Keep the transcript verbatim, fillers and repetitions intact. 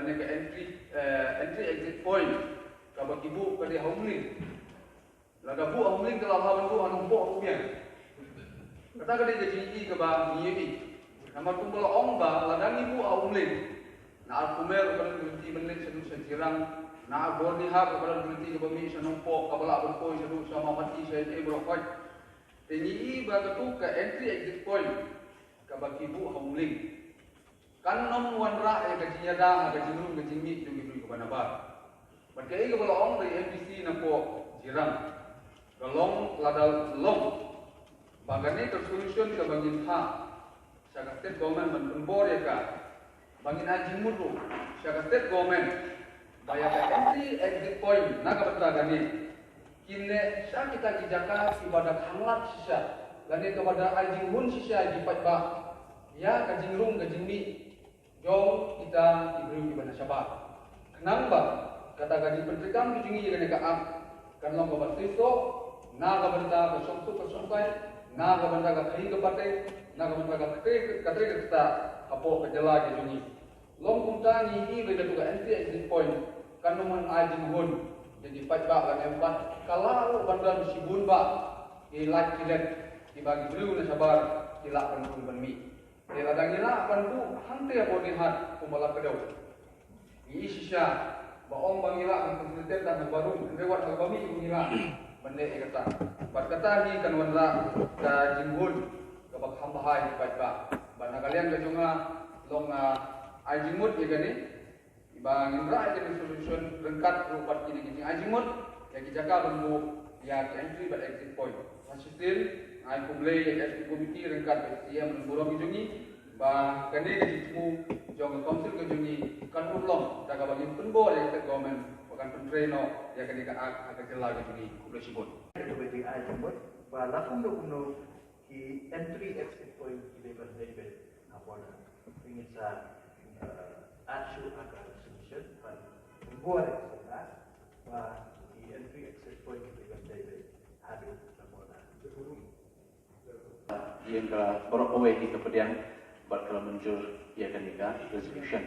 Kane ka entry, eh, entry exit point kaba ki buh ka dei ha Umling. Lada buh ha Umling ka la bha ban buh ha Nongpoh ruh biang. Kata ka dei ka jingïohi kaba ngi ïohi. Namar kumba la ong ba lada ngi buh ha Umling, na Arpumer ruh ka don ka lynti ban leit shaduh sha Jirang, na Byrnihat ruh ka don ka lynti kaba mih sha Nongpoh kaba lah ban poi shaduh sha Mawhati sha ïa baroh khoit. Te ngi ïohi ba katu ka entry exit point kaba ki buh ha Umling kan ym wanrah ïa ka jingïada ha ka jingrung ka jingmih jong ki briew kiba nabar. Bad kaei kaba la ong da i MDC na pdeng Jirang, ka long lada long ba kane ka solution kaba ngin phah sha ka state government ban pynbor ïa ka, ba ngin ai jingmut ruh sha ka state government ba ïa ka entry exit point na ka bynta kane kin leh sha kita ki jaka kiba da khanglad shisha lane kaba da ai jinghun shisha ïa ki paidbah ïa ka jingrung ka jingmih jong kita ki briew kiba na shabar. Khnang ba kata ka jingpyntreikam ka jong ngi ïa kane ka act kan long kaba seisoh na ka bynta ka shongsuk ka shongkai, na ka bynta ka khaii ka pateng, na ka bynta ka trei ka trei ka ktah hapoh ka jylla ka jong ngi. Long kumta ngi ïohi ba katu ka entry exit point kan ym ai jinghun ïa ki paidbah lane em pat ka lah ruh ban don shibun bah ki lait ki let kiba ki briew na shabar ki lah ban rung ban mih. Te lada ngi lah ban buh hangtei ha Byrnihat kumba la kdew, ngi ïohi shisha ba ong ba ngi lah ban facilitate tang ha barum, hynrei wat ha kaba mih ruh ngi lah ban leh ïa kata. Bad kata hi kan wanrah ka jinghun kaba kham bha ïa ki paidbah. Bad na ka liang ka jong nga long, ah, ai jingmut ïa kane ba ngin rah ïa kane ka solution ryngkat ruh bad kine ki jingai jingmut ïa ki jaka ban buh ïa ki entry bad exit point. Sa shisien nga ai khublei ïa ka executive committee ryngkat bad i C E M bad burom ki jong ngi ba kane ka jingthmu jong ka council ka jong ngi kan urlong da kaba ngin pynbor ïa ka state government ba kan pyntrei noh ïa kane ka act ha ka jylla ka jong ngi. Khublei shibun. Kaba jingai jingmut ba la kumno kumno ki entry exit point ki dei ban dei beit ha border. Te ngin sa, eh, add shuh ha ka resolution ban buh ïa ka ba ki entry exit point ki dei ban dei beit haduh ka border. Ïa ka baroh kawei hi ka pdiang bad ka la mynjur ïa kane ka resolution.